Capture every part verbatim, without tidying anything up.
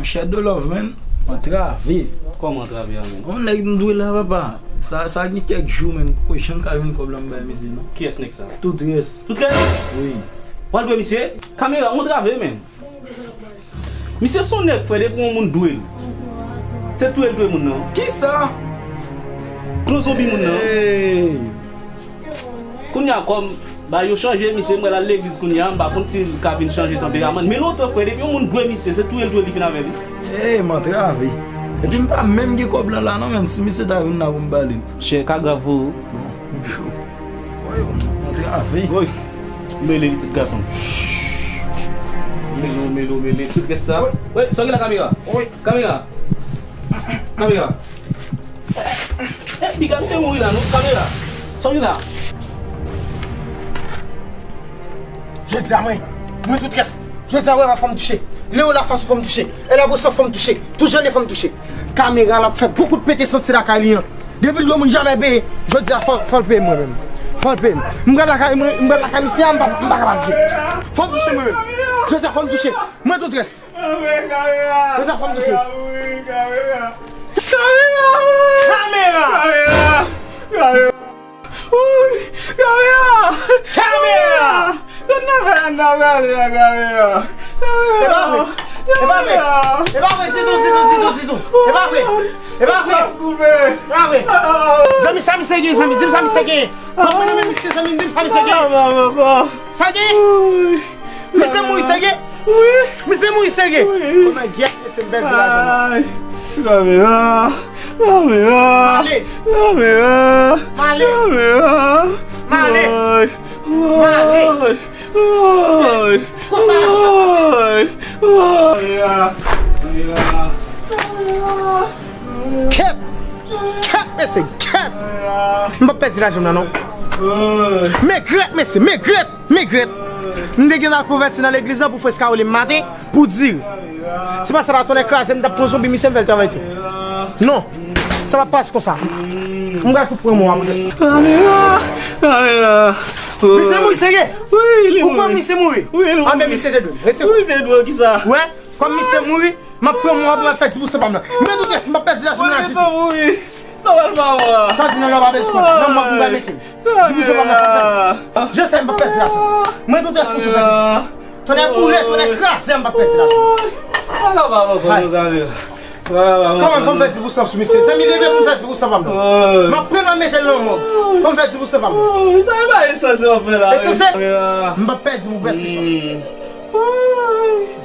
Shadow Love, man. Antrave. Kòman antrave a, man? On nèg m dwe la, papa. Sa, sa gen kèk jou, man. Poko janm ka jwenn kòb la m bay misye, non. Kiyès nèg sa? Tout rès. Tout rès? Wi. W al dwe misye? Kamera, on antrave, man. Misye se on nèg, frè, depi yon moun dwe l, se touye l touye moun nan. Kisa? Pran zonbi moun nan. Hey. Kounye a, kòm bagay yo chanje, misye m wè l al legliz kounye a, m pa konn si l ka vin chanje tanperaman l. Men lontan, frè, depi yon moun dwe misye, se touye l touye l, li fin avè li. Hey, m antrave. Epi m pa menm gen kòb lan la, non, menm si misye ta vin la pou m ba li l. Chè, ka grav vre. Bon, m cho. Woy, m antrave. Woy, mele pitit gason. Mele, mele, mele, tout rès sa. Woy, sa w gen la, kamera? Woy. Kamera. Kamera. Eh, piga misye mouri la, non, kamera. Sa w gen la? Jodi a mwen, mwen tout rès. Jodi a wè pa fò m touche. Leo la fason fò m touche. E la pou fò m touche. Tou jan li fò m touche. Kamera l ap fè gwo kout pete santi lakay li an. Depi l dwe moun jamè peye, jodi a fò, fò l peye mwen menm. Fò l peye m. M pral lakay mwen, m pral lakay misye a, m pa, m pa kapab jwe. Fò m touche mwen menm. Jodi a fò m touche. Mwen tout rès. Jodi a fò m touche. Kamera! Kamera! Kamera! Kamera! Kamera! Kamera! Kamera! Kamera! Kamera! Kamera! Kamera! E pa vre. E pa vre. E pa vre ditou, ditou, ditou, ditou. E pa vre. E pa vre. E pa vre. Zanmi, sa misye gen, zanmi? Di m sa misye gen. Kòm mwen renmen misye, zanmi, di m sa misye gen. Sa gen? Misye mouri serye? Wi. Misye mouri serye? Wi. Kòman gyèt misye m pèdi lajan? Ay. Kamera. Kamera. Male. Kamera. Male. Kamera. Male. Ay. Male. Ay. Ay. Konsa. Ay. Ay. Kamera. Kamera. Kèt. Kèt, mesye, kèt. M p ap pèdi lajan m nan, non. Ay. Men grèt, mesye, men grèt. Men grèt. M te gentan konvèti nan legliz la pou frè Scarolin maten, pou di. Se pa sa la, tonnè kraze m, t ap pran zonbi, misye m fè l travay tou. Non. Sa p ap pase konsa. M pral fout pran mò a poutèt sa. Kamera, kamera. Misye mouri serye? Wi, li mouri. Ou kwè misye mouri? Wi, li mouri. Anben misye te dwe. Retire. Wi, te dwe, kisa? Wè, kòm misye mouri, m ap pran mò a pou m al fè dis pou san pa m nan. Men tout rès, m p ap pèdi lajan m nan ditou. Sa w al fè a? Sa di nan lè w pa bezwen konnen. Nan mò pou m mete. Di pou se pa mwen k ap fè. Je sais m p ap pèdi lajan. Mwen tout rès pou sou fè. Tonnè boule, tonnè kraze, m p ap pèdi lajan. Kòman fò m fè dis pou san sou misye? Zanmi, leve pou m fè dis pou san pa m nan. M ap pran l mete l nan mòg. Fò m fè dis pou san pa m nan. Sa e pa esans w ap fè la. Esans? M p ap pèdi pou pèsonn.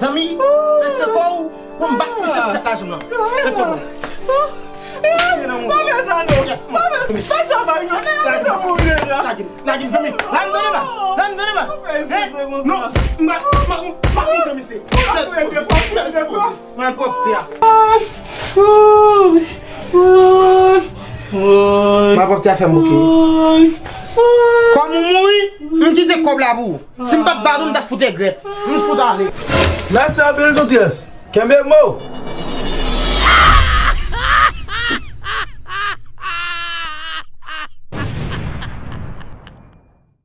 Zanmi, mete kò w. Pou m bat misye sou tèt lajan m nan. Mete kò w. Pa fè sa non. Pa fè sa, pa fè sa, pa fè sa, pa fè sa. Lage m, lage m, zanmi. Lage m nan baz. Lage m nan baz. Hein? Non, m pa, m pa, m pa konn misye. Mwen pwòpte a. Mwen pwòpte a fè m bouke. Kòm ou mouri, m kite kòb la pou ou. Si m pa t ba ou, m t ap fout egrèt. M fout ale. Mèsi anpil, Toutyès. Kenbe mo.